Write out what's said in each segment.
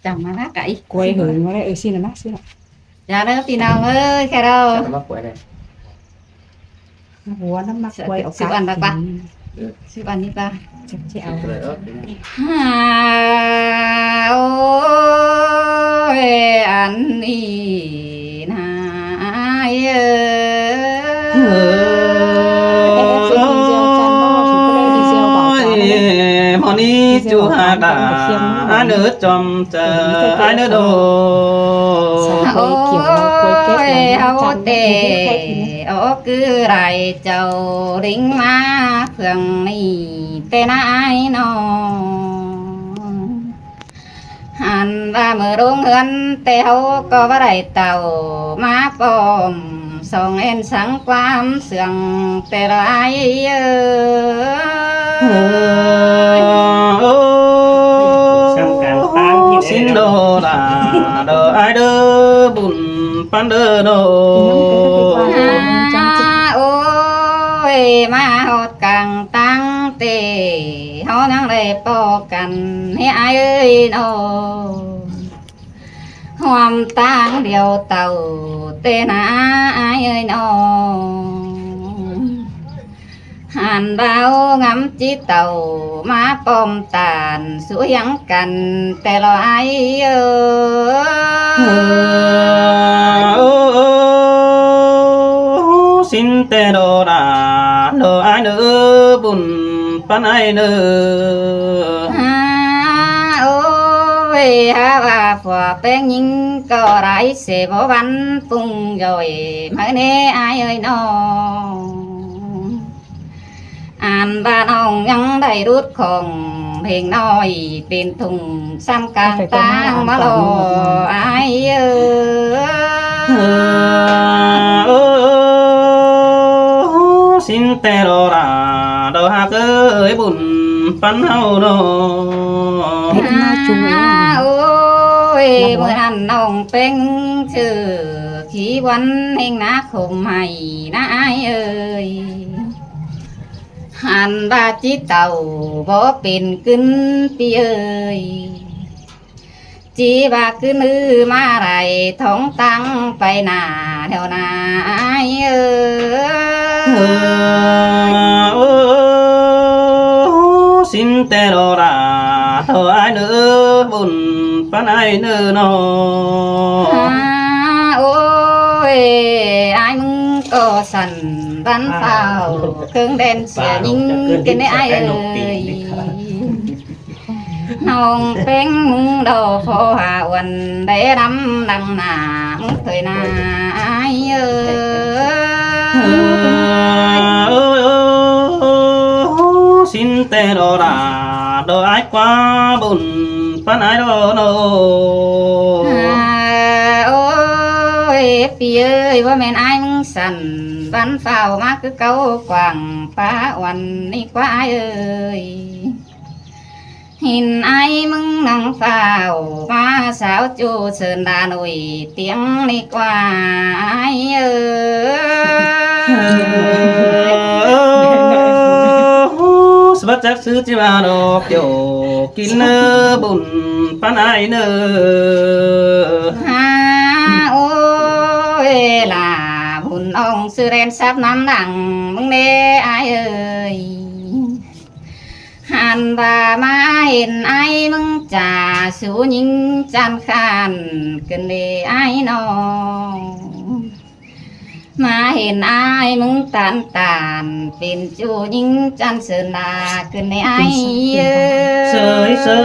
ຈຳມາລະກະອີກ ກວຍເຫີງມາແລ້ວ ເອີ ຊີ້ນະມາ ຊີ້ນະ ຢ່າເດີພີ່ນ້ອງເອີຍ ແຄ່ເດີ ມາກວຍແດ່ ຫົວນ້ຳໝາກກວຍອອກ ສິບອັນລະປະ ສິບອັນນີ້ປະ ຈັກຊິເອົາ ໂອ້ຍ ອັນນີ້ນາຍເອີຍ ເອີ ໂອ້ຍ ໝໍນີ້ຈຸຫາກາ ອັນເອີ ຈອມ ຈະ ອາຍເນີໂດ ໂອ້ຍ ເຮົາແຕ່ອອກຄືໄດ້ເຈົ້າ ລິງມາເຄື່ອງນີ້ແຕ່ນາຍນ້ອງ ຫັນວ່າມື້ລົງເຮືອນແຕ່ເຮົາກໍບໍ່ໄດ້ເຕົ້າ ມາປ້ອມສ່ອງແອນສັງຄວາມເຊື່ອງແຕ່ລະອາຍເອີຍ ຊິນໂດລາເດີ ອາຍເດີ ບຸນປັນເດີໂນ ໂອ້ຍ ມາຮອດກາງຕັ້ງແຕ່ ເຮົາຍັງໄດ້ພໍ້ກັນໃຫ້ອາຍເອີຍໂນ ຮ່ວມຕາງດຽວເຕົ້າແຕ່ນາອາຍເອີຍນ້ອງ ຫັນບ່າວງາມຈິດເຕົ້າ ມາປ້ອມຕານສູ່ຫຍັງກັນແຕ່ລະອາຍເອີຍ ຊິນແຕ່ໂດລາໂດ ອາຍເດີ ບຸນ ປານໃດເດີ ອາ ໂອ້ຍ ຫາວ່າພວກແປ້ງຍິງກໍຫຼາຍເສ ບໍ່ວັນປຸງຍ່ອຍ ມາແນ່ອາຍເອີຍນ້ອງ ອັນວ່ານ້ອງຍັງໄດ້ຫຼຸດຂອງເພງນ້ອຍ ເປັນທຸງສຳກາງຕາງມາລໍອາຍເອີຍ ຊິນແຕ່ລໍລາ ດອກຮັກເອີຍ ບຸນປັນເຮົາເນາະ ເຮັດມາຈຸງເອງ ໂອ້ຍ ມື້ນັ້ນນ້ອງເປັນຊື່ ຂີ້ວັນແຫ່ງນາຄົມໃຫ້ນາອາຍເອີຍ ຫັນວ່າຈິດເຕົ້າບໍ່ເປັນກຶນປີເອີຍ ຈີວ່າຄືນອືມາໄຫຼ ທ້ອງຕັ້ງໄປໜ້າແຖວໜ້າອາຍເອີຍ ຊິນແຕ່ລໍລາ ດອກອາຍເດີ ບຸນປັນອາຍເດີເນາະ ໂອ້ຍ ອາຍມຶງກໍສັ່ນບັນຟ້າວ ເຄື່ອງແດນເສືອຍິງ ເປັນໄດ້ອາຍເອີຍ ນ້ອງເປັນມຶງດອກພໍຫາອວນ ໄດ້ນຳດັງໜ້າມຶງເຄີຍໜ້າອາຍເອີຍ ຊິນແຕ່ລໍລາ ດອກອາຍກວ່າບຸນ ປານອາຍດອກເນາະ ໂອ້ຍ ປີເອີຍ ບໍ່ແມ່ນອາຍມຶງສັ່ນ ບັນຟ້າວມາຄືເກົ່າ ກວ້າງປາອວນນີ້ກວ່າອາຍເອີຍ ເຫັນອາຍມຶງນັ່ງຟ້າວມາ ສາວຈູເຊີນດາໜຸ້ຍຕຽງນີ້ກວ່າອາຍເອີຍ ສະບັດຈັກຊື່ຈິວ່າດອກໂຈ ກິນເນີ ບຸນປັນອາຍເນີ ຫາ ໂອ້ຍ ລາບຸນອອງຊື່ແລນສັບນຳຫຼັງ ມຶງແດ່ອາຍເອີຍ ຫັນວ່າມາເຫັນອາຍມຶງຈາ ຊູຍິງຈານຄານ ຂຶ້ນເດອາຍນ້ອງ ມາເຫັນອາຍມຶງຕານຕານ ເປັນຊູຍິງຈານເຊີນດາ ຂຶ້ນເດອາຍເອີຍ ເຊີຍເຊີ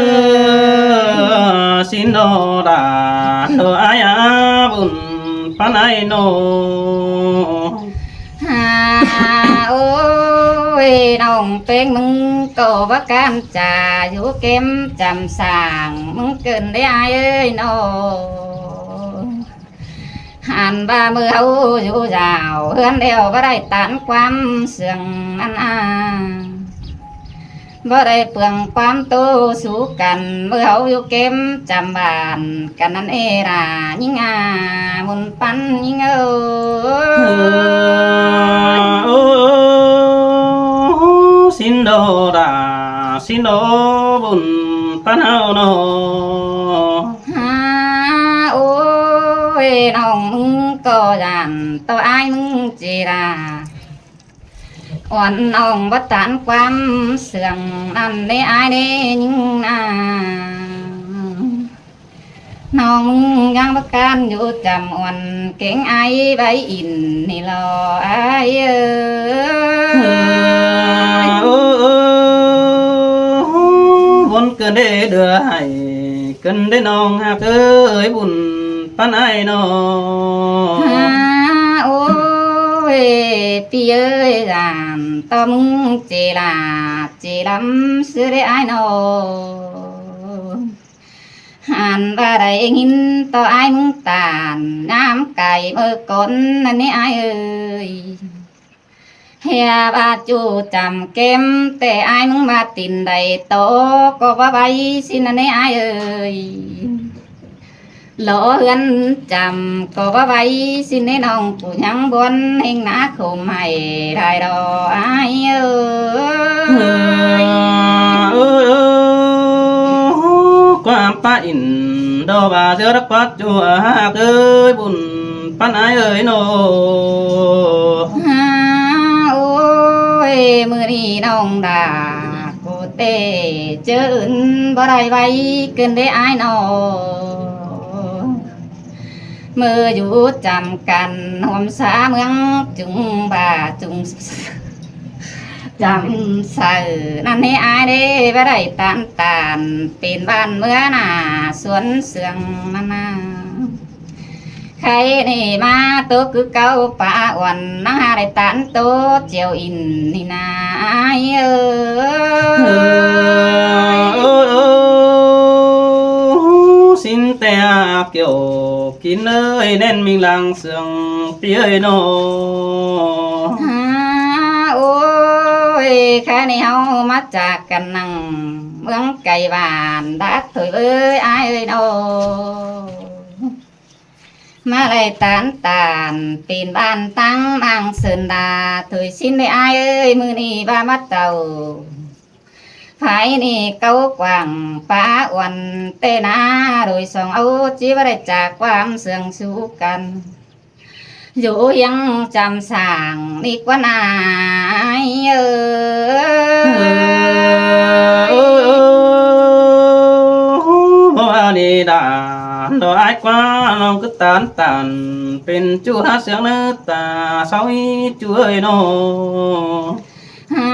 ຍ ຊິນດອລາ ໂດອາຍອາບຸນ ປານອາຍໂນ ຫາ ໂອ້ຍ ນ້ອງເປັງມຶງກໍບໍ່ການຈາ ຢູ່ເກັມຈຳສ້າງ ມຶງເກີນໄດ້ອາຍເອີຍນ້ອງ ຫັນວ່າມື້ເຮົາຢູ່ຍາວ ເຮືອນແລ້ວບໍ່ໄດ້ຕານຄວາມເຊື່ອງອັນອາ ບໍ່ໄດ້ເປືອງຄວາມໂຕສູ້ກັນ ເມື່ອເຮົາຢູ່ເກັມຈຳບ້ານກັນນັ້ນເອລາ ຍິງອາມຸນປັນຍິງເອີຍ ໂອ້ ຊິນໂດດາ ຊິນໂດບຸນ ປັນເຮົາເນາະ. ຫາ ໂອ້ຍ ນ້ອງມຶງກໍຢ້ານຕໍ່ອ້າຍມຶງເຈລາ ອ່ອນນ້ອງບໍ່ຕານຄວາມເຊື່ອງນັ້ນເດ້ອ້າຍເດ້ຍິງນາ. ນ້ອງມຶງຍັງບໍ່ການຢູ່ຈຳ ອ່ອນເກງອາຍໃບອິນນີ້ລອອ້າຍເອີຍ. ບຸນເກີນເດ້ເດືອໃຫ້ ເກີນເດ້ນ້ອງຮັກເອີຍ ບຸນປານອ້າຍນ້ອງ. ຫາ ໂອ້ຍ ພີ່ເອີຍ ຢ້ານຕໍ່ມຶງເຈລາ ເຈລຳຊື່ເດ້ອ້າຍນ້ອງ. ຫັນວ່າໄດ້ຍິນຕໍ່ອ້າຍມຶງຕານ ຍາມກາຍເມື່ອກ່ອນນັ້ນນີ້ອ້າຍເອີຍ. ເຮຍວ່າຈູ້ຈຳເກມ ແຕ່ອ້າຍມຶງວ່າຕີນໃດໂຕ ກໍວ່າໄວຊິນນັ້ນນີ້ອ້າຍເອີຍ. ລໍເຮືອນຈຳກໍວ່າໄວຊິແນ່ນ້ອງ ກູຍັງບ່ອນແຫ່ງໜ້າຄົມໃຫ້ໄດ້ດອກອ້າຍເອີຍ. ກວາມປາອິນດອກວ່າເທື່ອດະກວາດຈົວຮັກເອີຍ ບຸນປານອ້າຍເອີຍໂນ. ຫາ ໂອ້ຍ ມື້ນີ້ນ້ອງດາ ກູເຕເຈີອື່ນບໍ່ໄດ້ໄວເກີນເດ້ອ້າຍນ້ອງ. ເມື່ອຢູ່ຈຳກັນຮ່ວມສາເມືອງຈຸງບາຈຸງຈຳໃສນັ້ນເດ້ອ້າຍເດ້ ບໍ່ໄດ້ຕານຕານ ເປັນບ້ານເມືອໜ້າສວນເຊື່ອງມານາ. ໄຄນີ້ມາໂຕຄືເກົ່າປາອ່ອນ ນັງຫາໄດ້ຕານໂຕຈຽວອິນນີ້ນາອ້າຍເອີຍ. ຊິນແຕ່ອາກຽວກິນເອີຍ ແໜ້ນມິງລາງເຊື່ອງປີເອີຍໂນ. ຫາ ໂອ້ຍ ຄານີ້ເຮົາມາຈາກກັນນັງເມືອງໄກບ້ານດາກໂຖຍເອີຍອ້າຍເອີຍໂນ. ມາໄລ່ຕານຕານ ເປັນບ້ານຕັ້ງມັງເຊີນດາ ໂຖຍຊິນເດ້ອ້າຍເອີຍ ມື້ນີ້ວ່າມາເຕົ້າ ພາຍນີ້ເກົ້າກວ້າງ ປາອ່ອນແຕ່ນາ ໂດຍສອງເອົາ ຈິວ່າໄດ້ຈາກຄວາມເຊື່ອງສູ່ກັນ ຢູ່ຮຽງຈຳສ້າງນີ້ກວ່ານາອ້າຍເອີຍ. ບໍ່ວ່ານີ້ດາ ດອກອ້າຍກວ່າ ນ້ອງຄືຕານຕານ ເປັນຈູຫາເຊື່ອງເນີຕາ ເຊົາອີຈູເອີຍໂນ. ຫາ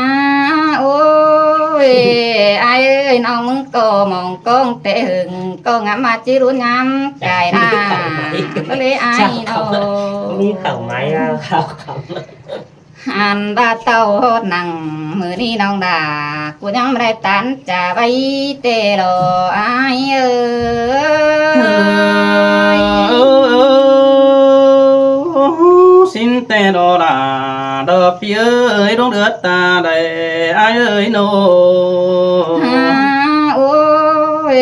ໂອ້ຍ ອ້າຍເອີຍ ນ້ອງມຶງກໍມອງກ້ອງແຕ່ເຫິງ ກໍງາມມາຈິລຸຍາມກາຍໜ້າ ກໍເລີຍອ້າຍນ້ອງ ມີເຂົ້າໄມ້ແລ້ວເຂົ້າຄຳ ອັນວ່າເຕົ້າຮອດນັງ ມື້ນີ້ນ້ອງດາ ກູຍັງບໍ່ໄດ້ຕັນຈາໄວ້ແຕ່ລໍອ້າຍເອີຍ. ຊິນແຕ່ລໍຫຼ້າ ດອກພີ່ເອີຍ ລົງເດືອດຕາໄດ້ອ້າຍເອີຍໂນ. ຫາ ໂອ້ຍ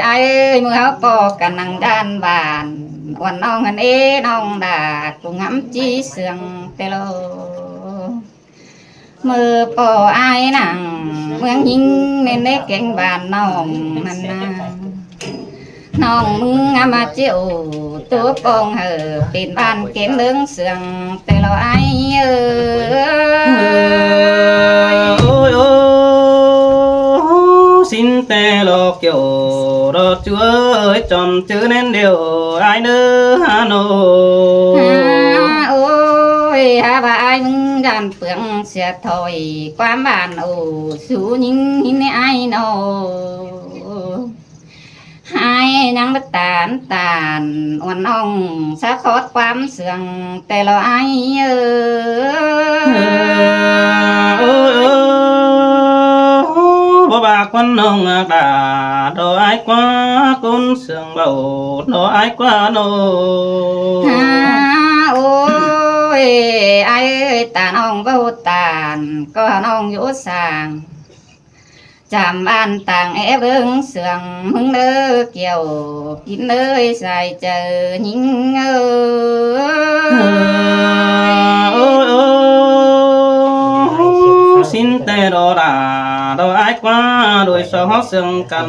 ອ້າຍເອີຍ ມື້ເຮົາພໍ້ກັນນັງດ້ານບ້ານ ອວນນ້ອງຫັ້ນເອ ນ້ອງດາ ກູງາມຈີເຊື່ອງແຕ່ລໍ. ເມື່ອພໍ້ອ້າຍນັ່ງເມືອງຍິງ ແມ່ນໄດ້ແກງບ້ານນ້ອງນັ້ນນາ ນ້ອງມຶງອາມາຈິໂອ ໂຕປ້ອງເຫີ ເປັນບ້ານເກມເລື່ອງເຊື່ອງແຕ່ລໍອ້າຍເອີຍ. ໂອ້ຍ ໂອ້ ຊິນແຕ່ລໍກຽວ ລໍຈວຍຈອມຈື່ແໜ້ນດຽວອ້າຍເນີຫາໂນ. ຫາ ໂອ້ຍ ຫາວ່າອ້າຍມຶງຢ້ານ ເປືອງເສຍຖອຍຄວາມຫວານ ໂອ ສູ່ຍິງຫີນໃນອ້າຍນ້ອງ ຫາຍຍັງບໍ່ຕານຕານ ອວນນ້ອງສະຄອດຄວາມເຊື່ອງແຕ່ລໍອ້າຍເອີຍ. ບໍ່ວ່າຄວັນນ້ອງອາກດາ ດໍອ້າຍກວ່າກົ້ນ ເຊື່ອງເບົາ ລໍອ້າຍກວ່າໂນ. ຫາ ໂອ້ຍ ອ້າຍເອີຍ ຕານ້ອງເບົາຕານ ກໍນ້ອງຢູ່ສ້າງ ຈຳບ້ານຕ່າງແອບເບິ່ງເຊື່ອງ ມຶງເດີກຽວກິນເດີສາຍເຈີຍິງເອີຍ. ໂອ້ຍ ໂອ້ຍ ຊິນແຕ່ລໍຫຼ້າ ດອກອ້າຍກວ່າ ໂດຍສອງເຮົາເຊື່ອງກັນ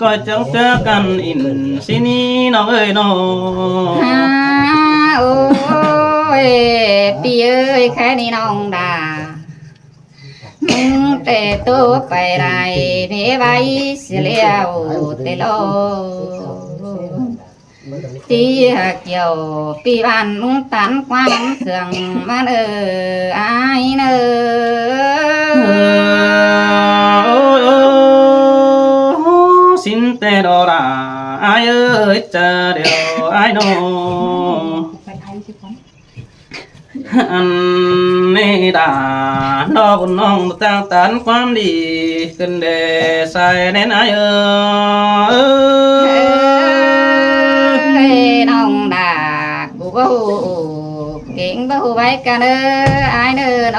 ກໍຈັ່ງເຈີກັນອີກຊີ້ນີ້ນ້ອງເອີຍນ້ອງ. ຫາ ໂອ້ຍ ພີ່ເອີຍ ແຄ່ນີ້ນ້ອງດາ ມຶງແຕ່ໂຕໄປໄດ້ ເພໄວ້ເສຍແລ້ວແຕ່ລອ ທີ່ຫາກກ່ຽວປີບ້ານມຸງຕານຄວາມເຊື່ອງມາເນີ ອ້າຍເນີ. ໂອ້ຍ ໂອ້ຍ ຊິນແຕ່ດອກຫຼ້າ ອ້າຍເອີຍ ຈະດຽວອ້າຍນ້ອງ ອັນເມດາ ດອກບຸນນ້ອງຕາງຕານຄວາມດີ ຂຶ້ນເດຊາຍແໜ້ນອ້າຍເອີຍ. ເອີຍ ນ້ອງດາ ກູບໍ່ຮູ້ເກັ່ງບໍ່ໄວກັນເດີ ອ້າຍເດີໂນ.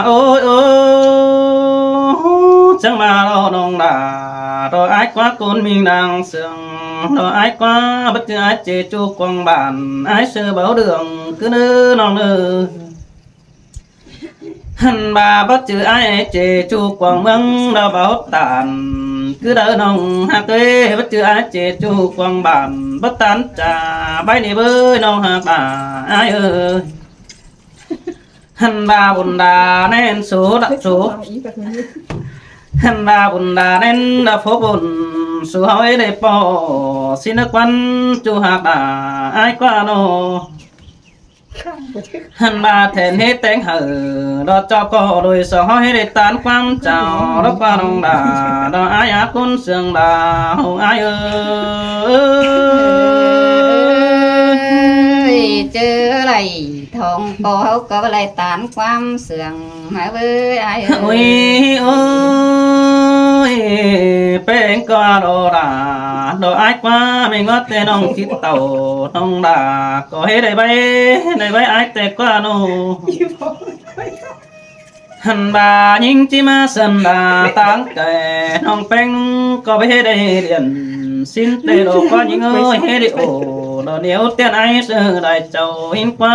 ໂອ້ຍ ໂອ້ຍ ຈັ່ງມາເນາະນ້ອງດາ ດອກອ້າຍກວ່າ ຄົນມີນາງເຊື່ອງ ດອກອ້າຍກວ່າ ບັດຈື່ອ້າຍເຈຈູກວາງບ້ານ ອ້າຍເຊື່ອເບົາເດືອງ ຄືເດີນ້ອງເດີ. ຫັ້ນວ່າບໍ່ຈື່ອ້າຍເຈຈູກວາງເມືອງ ດອກເບົາຕານ ຄືເດີນ້ອງຮັກເອີຍ. ບໍ່ຈື່ອ້າຍເຈຈູກວາງບ້ານ ບໍ່ຕານຈາໃບນີ້ເວີຍ ນ້ອງຮັກດາ ອ້າຍເອີຍ. ຫັ້ນວ່າບຸນດາແໜ້ນສູລະສູ ຫັ້ນວ່າບຸນດາແໜ້ນລະພົບບຸນ ສູ່ເຮົາໄດ້ພໍຊິນກວັນ ຈູຮັກດາອ້າຍກວ່ານ້ອງ. ຫັ້ນວ່າແທນເຮັດແຕ່ງໃຫ້ ດອກຈອບກໍໂດຍສອງເຮົາໃຫ້ໄດ້ຕານຄວາມເຈົ້າ ດອກວ່ານ້ອງດາ ດອກອ້າຍອາກຸນເຊື່ອງດາ ເຮົາອ້າຍເອີຍ. ເຈີໄຫຼທອງກໍເຮົາກໍໄຫຼຕານຄວາມເຊື່ອງ ມາເວີຍອ້າຍເອີຍ. ໂອ້ຍ ໂອ້ຍ ແປ້ງກໍດອກດາ ດອກອ້າຍກວ່າ ແມ່ນວ່າແຕ່ນ້ອງຄິດເຕົາ ນ້ອງດາກໍເຮັດໄດ້ໄວ ໄດ້ໄວອ້າຍແຕ່ກວ່ານ້ອງ. ຫັ້ນວ່າຍິງຈິມາສັນດາຕາງແກ່ ນ້ອງແປ້ງກໍໄປເຮັດໄດ້ລຽນ ຊິນແຕ່ດອກກວ່າຍິງເອີຍ ເຮັດໄດ້ໂອ ດອກດຽວແຕ່ນອ້າຍເຊື່ອໄດ້ເຈົ້າ ເຫັນກວ່າ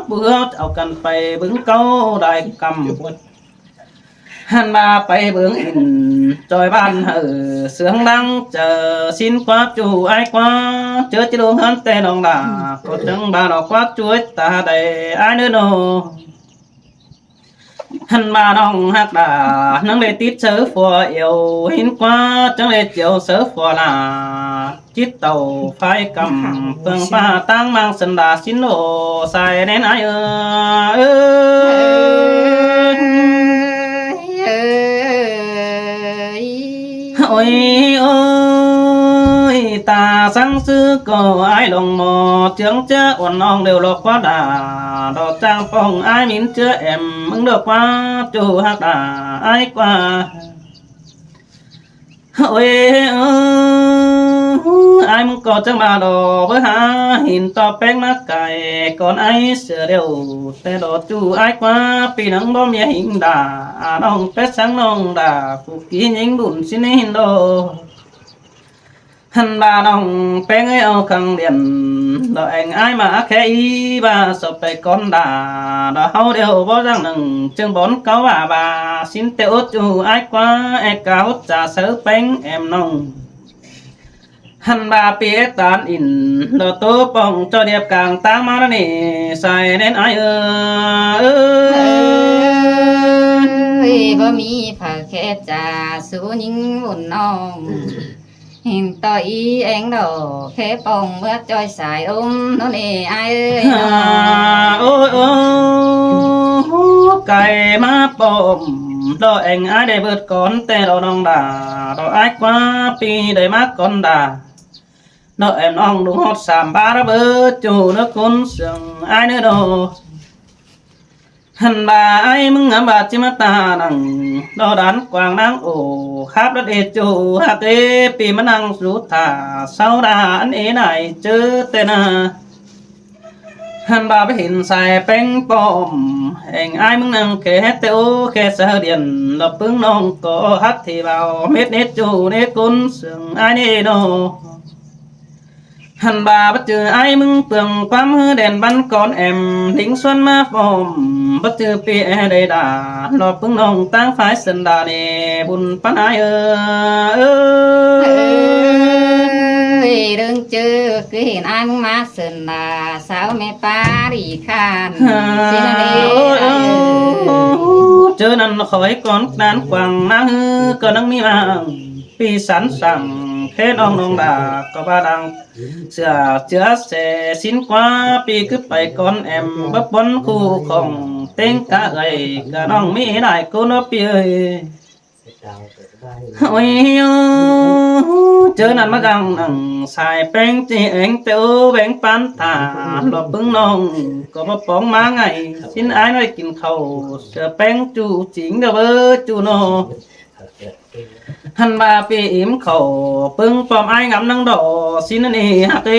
ຜູ້ເຮົາເອົາກັນໄປເບິ່ງເກົ່າໄດ້ກຳ ຫັ້ນວ່າໄປເບິ່ງອິນຈອຍບ້ານເຮີ ເຊື່ອງດັງເຈີ ຊິນກວ່າຈູອ້າຍກວ່າ ເຈີຈິໂລເຮືອນແຕ່ນ້ອງດາ ກໍຈັ່ງບ້ານອອກກວ່າຈ້ວຍຕາໄດ້ອ້າຍເນີໂນ. ຫັ້ນວ່ານ້ອງຮັກດາ ນັງໄດ້ຕິດເຊີຟໍອຽວ ເຫັນກວ່າຈັ່ງໄດ້ຈຽວເຊີຟໍລາ ຈິດເຕົາໄຟກຳ ເປືອງຟ້າຕ່າງມັງສັນດາ ຊິນໂອ ສາຍແໜ້ນອ້າຍເອີຍ. ໂອ້ຍ ໂອ້ຍ ຕາສັງຊື່ກໍອ້າຍລົງໝໍ ເຈືອງເຈືອອ່ອນນ້ອງເລວຫຼອກກວ່າດາ ດອກຈາງປ່ອງອ້າຍມິນເຈືອແອມ ມຶງດອກກວ່າຈູຮັກດາອ້າຍກວ່າ. ໂອ້ຍ ເອີ ອ້າຍມຶງກໍຈັ່ງມາດອກ ເບີຫາຫີນຕໍ່ແປ້ງມາໄກ ກ່ອນອ້າຍເສືອດຽວ ແຕ່ດອກຈູອ້າຍກວ່າ ປີໜຶ່ງບໍ່ມີຫິງດາ ນ້ອງແປະສັງນ້ອງດາ ຜູ້ກີຍິງບຸນຊິເນຫີນດອກ. ຫັ້ນວ່ານ້ອງແປ້ງເອີຍ ເອົາຄັງດຽນ ດອກແອງອ້າຍມາແຄ່ອີບາ ສອບໄປກ່ອນດາ ດອກເຮົາດຽວບໍ່ຈັ່ງໜຶ່ງ ຈຶ່ງບ່ອນເກົ່າວ່າບາ ຊິນແຕ່ອົດຢູ່ອ້າຍກວ່າ ແອກກາຫົດຈາເຊີແປ້ງແອມນ້ອງ. ຫັ້ນວ່າປີເອດຕານອິນ ດອກໂຕປ່ອງຈອຍດຽບກາງຕາງມາລະນີ ສາຍແໜ້ນອ້າຍເອີຍ. ເອີຍ ບໍ່ມີຜາແຄບຈາສູ່ຍິງບຸນນ້ອງ ເຫັນຕໍ່ອີແອງດອກ ແຄ່ປ່ອງເມືອຈອຍສາຍອົມໂນເນອ້າຍເອີຍ. ໂອ້ຍ ໂອ້ຍ ໄກ່ມາປ້ອມ ດອກແອງອ້າຍໄດ້ເບີດກ່ອນ ແຕ່ດອກນ້ອງດາ ດອກອ້າຍກວ່າ ປີໄດ້ມາກ່ອນດາ ດອກແອມນ້ອງດຸງຮອດສາມບາລະເບີດ ຈູເນີກຸນເຊື່ອງອ້າຍເນີໂດ. ຫັ້ນບາອ້າຍມຶງອາບາດຈິມາຕານັງ ດອກດານກວາງນາງໂອ ຄາບລັດເອຈູຮັກເອ ປີມານັງສຸທາ ເຊົາດາອັນເອນາຍເຈີແຕ່ນາ. ຫັ້ນບາໄປເຫັນສາຍແປ້ງປ້ອມ ແອງອ້າຍມຶງນັງແຄ່ແຕ່ໂອ ແຄ່ສະເດຽນ ດອກປຶງນ້ອງກໍຮັກທີ່ເວົ້າ ເມັດເນັດຈູເນກຸນເຊື່ອງອ້າຍເນໂນ. ຫັ້ ຫັ້ນວ່າບໍ່ຈື່ອ້າຍມຶງເປືອງຄວາມ ແດນບ້ານກອນແອມ ດິງຊວນມາພ້ອມ ບໍ່ຈື່ປີແອໄດ້ດາ ລອບປຶງນ້ອງຕາງຝ່າຍເຊິ່ນດາເນ ບຸນປັນອ້າຍເອີຍ ເອີຍ ເລື່ອງຈື່ຄືເຫັນອ້າຍມຶງມາເຊີນລາ ສາວແມ່ປາຣີຄານ ເອີ ຊິລະເດ ໂອ້ຍ ເອີຍ ເຈີນັ້ນຄອຍກ່ອນນານກວ້າງນາງ ຄືກໍນັງມີມາ ປີສັນສັງ ເຂດອອງນ້ອງດາກໍວ່າດັງ ເສືອເຈືອແສສິນກວ່າ ປີຄືໄປກ່ອນແອມ ບໍ່ປົນຄູ່ຂອງ ເຕັງກະເອື້ອຍກະນ້ອງມີຫຼາຍຄົນເນາະ ປີເອີຍ ໂອ້ຍ ເຈີນັ້ນມາກາງນັ່ງ ສາຍແປ້ງຈີແອງແຕ່ໂອແບງປານຕາ ລອບປຶງນ້ອງກໍບໍ່ປອງມາໄງ ສິນອ້າຍນ້ອຍກິນເຂົ້າ ເສືອແປ້ງຈູຈິງເດີເບີຈູເນາະ ຫັ້ນວ່າປີອີ່ມເຂົ້າ ປຶງປ້ອມອ້າຍງາມນາງດໍ ສິນອັນນີ້ຮັກເດ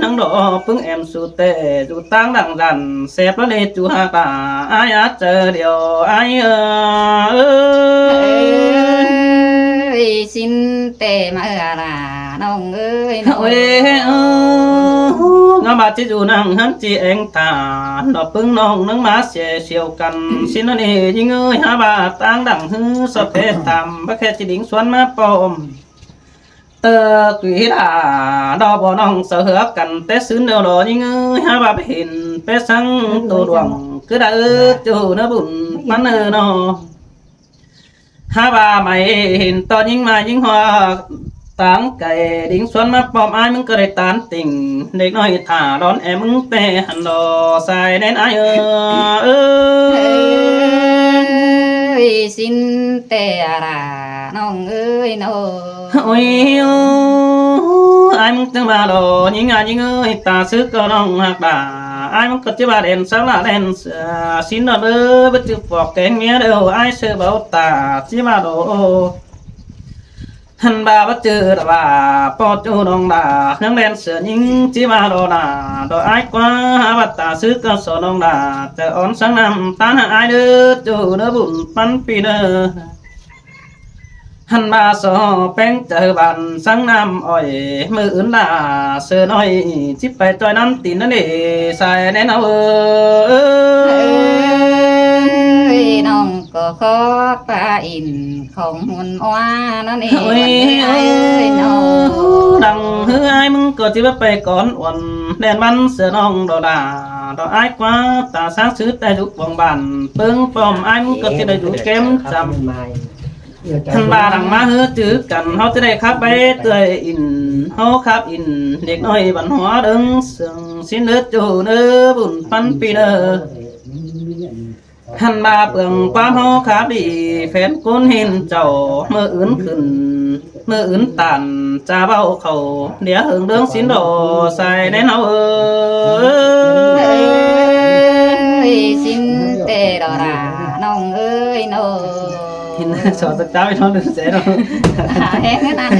ນາງດໍ ປຶງແອມສູ່ແຕ່ຢູ່ຕ່າງດັງດັນ ແສບລະເນຈູຮັກຕາ ອ້າຍອາດເຈີດຽວ ອ້າຍເອີຍ ເອີຍ ສິນແຕ່ມາເອື້ອລາ ນ້ອງເອີຍ ໂອ້ຍ ເອີຍ ງາມບາດຈິຢູ່ນັ່ງຫັ້ນຈີແອງຕາ ດອກປຶງນ້ອງນັ່ງມາເສຍສ່ຽວກັນ ສິນອັນນີ້ຍິງເອີຍ ຫາບາດຕ່າງດັງ ຮືສະເພດຕາມ ບໍ່ແຄ່ຈີດິງຊວນມາປ້ອມ ເຕີກວີດາ ດອກບໍ່ນ້ອງສະເຫືອກັນ ແຕ່ຊືນດຽວລໍຍິງເອີຍ ຫາບາດເຫັນເປສັງໂຕດວງ ຄືດາເອີຍ ຈູເນາະບຸນປັນເອີຍເນາະ ຫາວ່າໄໝເຫັນຕອນຍິງມາຍິງຮອກຕາງໄກ ດິງຊວນມາປ້ອມອ້າຍ ມຶງກໍໄດ້ຕານຕິ່ງ ເດັກນ້ອຍຖ້າດອນແອມ ມຶງແຕ່ຫັ້ນດອ ສາຍແດນອ້າຍເອີຍ ເອີຍ ສິນແຕ່ອາລາ ນ້ອງເອີຍເນາະ ໂອ້ຍ ໂອ້ ອ້າຍ ມຶງຈັ່ງມາດອ ຍິງອາຍິງເອີຍ ຕາຊຶກກໍນ້ອງຮັກດາ ອ້າຍ ມັນກໍຈິວ່າແດນສາລະແດນ ເສືອສິນເດີ ບໍ່ຈື່ປອກແກງເມຍເດີ ອ້າຍເສືອເບົາຕາ ຊິມາໂດ ຫັ້ນບາບໍ່ຈື່ລະວ່າ ປໍຈູນ້ອງດາ ຍັງແດນເສືອຍິງ ຊິມາໂດນາ ໂດອ້າຍກວ່າ ຫາວ່າຕາຊຶກກໍສອນນ້ອງດາ ຈະອ່ອນສັງນ້ຳຕານຫາອ້າຍເດີ ຈູເດີບຸນປັນປີເດີ ຫັ້ນມາຊໍແປ້ງເຈີບານສັງນ້ຳອ້ອຍ ມື້ອື່ນລາເສືອນ້ອຍ ຊິໄປຈ່ອຍນ້ຳຕີນນັ້ນເດ ສາຍແນນເອົາເອີຍ ເອີຍ ນ້ອງກໍຂໍປາອິນຂອງຮຸ່ນອວານັ້ນເອ ໂອ້ຍ ເອີຍ ເນາະ ດັງຮືອ້າຍ ມຶງກໍຊິວ່າໄປກ່ອນອ່ອນ ແດນບ້ານເສືອນ້ອງດອດາ ດອກອ້າຍກວ່າ ຕາຊ້າງຊືແຕ່ຢູ່ປອງບ້ານ ເບິ່ງປ້ອມອ້າຍ ມຶງກໍຊິໄດ້ຢູ່ແກ້ມຈຳ ທ່ານວ່າດັງມາເຮີຈື່ກັນ ເຮົາຈະໄດ້ຂັບໄປເອື້ອຍອິນ ເຮົາຂັບອິນ ເດັກນ້ອຍບັນຫົວເດີງ ເຊື່ອງສິນເດີ ຈູເດີ ບຸນປັນປີເດີ ທ່ານວ່າເປືອງຄວາມເຮົາຂັບດີ ແຟນກຸນເຫັນເຈົ້າ ມື້ອື່ນຂຶ້ນ ມື້ອື່ນຕານ ຈະເວົ້າເຂົ້າ ດຽວເຫິງເລື່ອງສິນດອ ສາຍແນນເຮົາເອີຍ ເອີຍ ສິນແຕ່ດອລາ ນ້ອງເອີຍເນາະ ເຫັນສອນສະເຈົ້ານ້ອງເດີແສເນາະ ຫາແຮງນັ້ນ